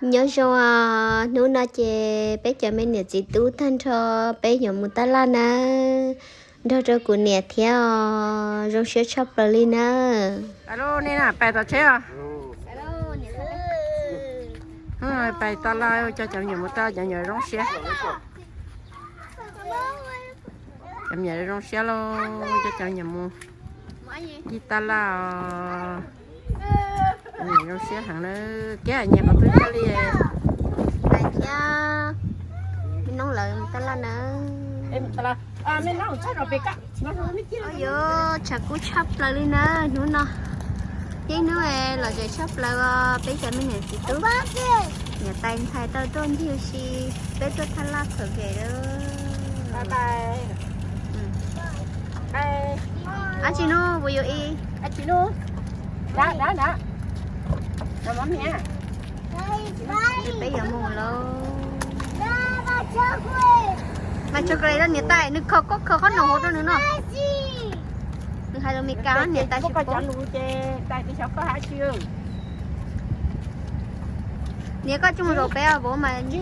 Nyob zoo os, hnub no ces peb cov me niam txiv tub tag nrho peb yuav mus taj laj nawb, nrog rau kuv niam thiab os, zoo siab tshaj plaws li nawb. Pais tom tsheb os. Pais taj laj, coj cov me nyuam mus taj laj, cov me nyuam zoo siab. Cov me nyuam zoo siab lauj, coj cov me nyuam mus ncig taj laj os. Cov me nyuam zoo siab heev na, kiag nyias qhov twg thiaj li. Pais thiab, me noob lawv mus taj laj na. Yuav tshav kub tshaj plaws li na hnub no. Tib hnub los zem tshaj plaws os peb cov me niam txiv tub. Niam tais ntxhais tau tuaj ncig si, peb tuaj taj laj txhom zem lawm. Ab tsi nub, puas yuav ib? Peb yuav mus lauj. Mas chocolate rau niam tais, nws khaws koj khaws qhob noom hauv rau nws noj. Nws hais lus Meskas, niam tais tsis paub. Niam koj tsis mus zaum peb os, vauv mas. Hnub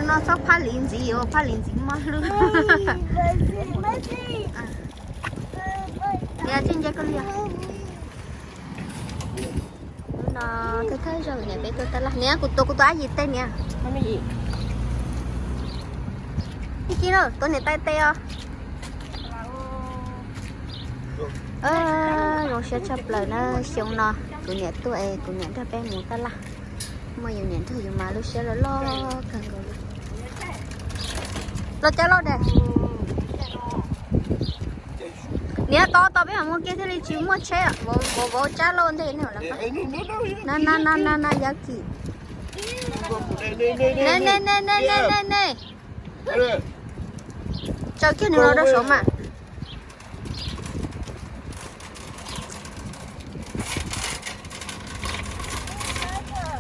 no txhob phaj liv ntxiv, phaj liv ntxiv mob hlwb. Niam tsis nce koj li. Hnub no thawj thawj zaug niam peb tuaj taj laj, niam kuv tuav kuv tus ab yim tes niam. Ib kis lawm tuav niam tais tes os. Zoo siab tshaj plaws na, xyoo no kuv niam tuaj es kuv niam nrog peb mus taj laj. Muaj yus niam nrog yus mas lub siab loj loj kawg nkaus li. Los cab lauj dam. Niam tos tos peb mam mus kiag thiaj li tsis muaj tsheb, vauv tsab lauj ntej ne. Na na na na na, yab kim. Ne ne ne ne ne ne ne. Tsaws kiag nws los rau saud mas.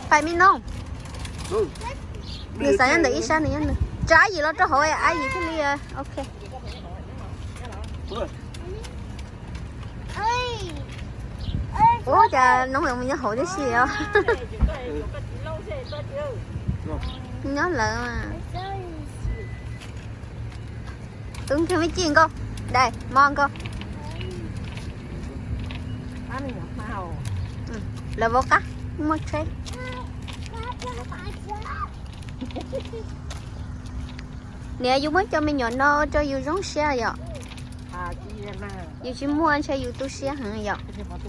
Pais me noog. Nws xav nyob ntawm ib sab, nws nyob nws. Tso ab yim los rau hauv, ab yim thiaj li, ok. Ub, cas noob mus nyob hauv tib si os. Nyob lawv mas. Tub nkeeg me ci nkauj, dais mo nkauj. Lawv vauv qab muaj tsheb. Niam, yus muab cov me nyuam no rau yus zoo siab yom. Yus tsis muaj ntshe yus tu siab heev yom. Tus ntawd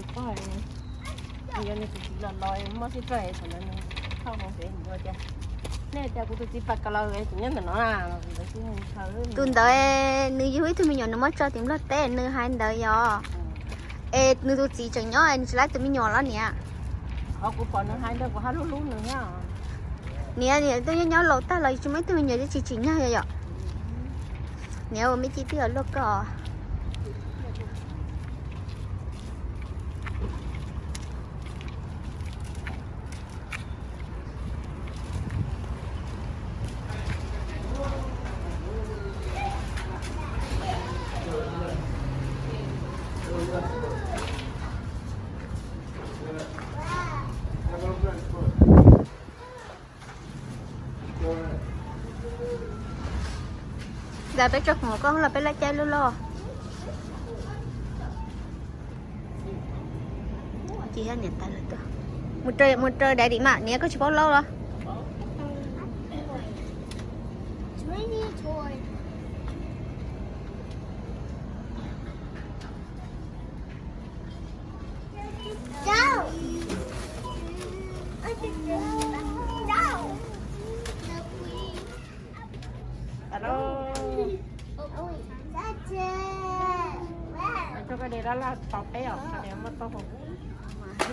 nws yug ib tug me nyuam nws muab tso tim Nplog teb, nws hais ntawd yom. Es nws tus txiv tseem nyob es nws tsis laib tus me nyuam los niam? Niam, niam twb nyob nyob laus tag los tsis muaj ib tug me nyuam, twb tsis tsim nyog yom. Niam ua me ci twb yuav luaj koj. Dais, peb tso khoom koj los peb lab caij lub loj. Ces yog niam tais lawv tuaj. Mus raws, mus raws daddy mas, niam koj tsis paub laub los? Alo. Tso koj de laj laj tos peb os, koj de muaj tau hauv.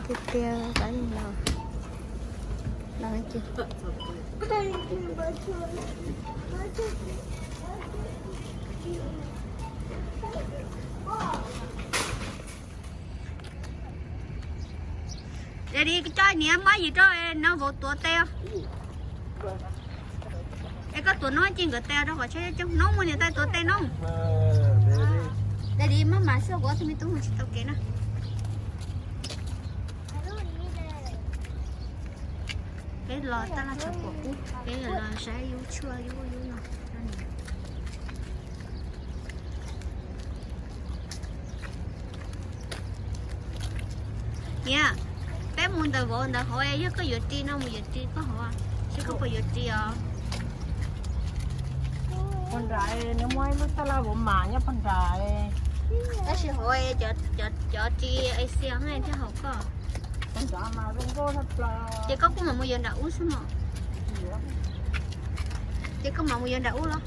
Tiag tiag, pab no. No ces. Daddy, coj niam muab yim rau no vauv tuav tes os. Es koj tuav noob ces nkawd tes rau qhov tsheb coob coob. Noob, muab niam tais tuav tes noob. Daddy, maj mam xwb, kuv ob tug me tub mus tsis tau kev na. Peb los tab laj tshav puam kub, peb los saib lub tshuaj lub lub no. Niam, peb mus ntawm vauv ntawd hauv, yog koj yuav ris no mus yuav ris koj hauv, seb koj puas yuav ris os. Pog nrad, nws muaj ib lub tab laj vauv mas nyob pog nrad. Tab sis hauv cov ris Asia thiab hauv koj. Ces koj kuj mam mus yuav nram ub xwb mog. Ces koj mam mus yuav nram ub los.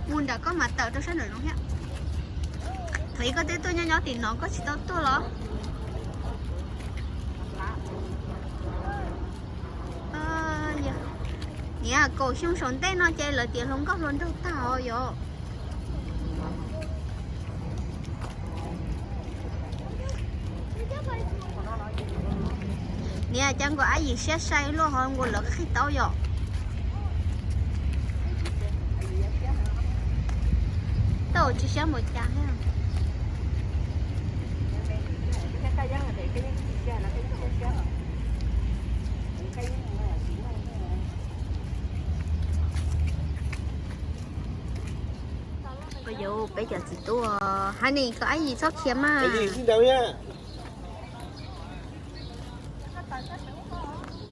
Mus nram koj mas tawm rau sab nram zoov thiab. Thaum ub koj twb tuaj nyob nyob tim no koj tsis tau tuaj los? Niam, kaum xyoo saum ntej no ces lawv tias hluas nkauj hluas nraug tag os yom. Niam, cas nkaus Ab Yim siab sai luaj ho nkaus lawv qhib taub yom. Tau tsis siab npaum cas thiab. Koj yuav peb cov txiv tub, hais nim kom Ab Yim txhob khiav mas.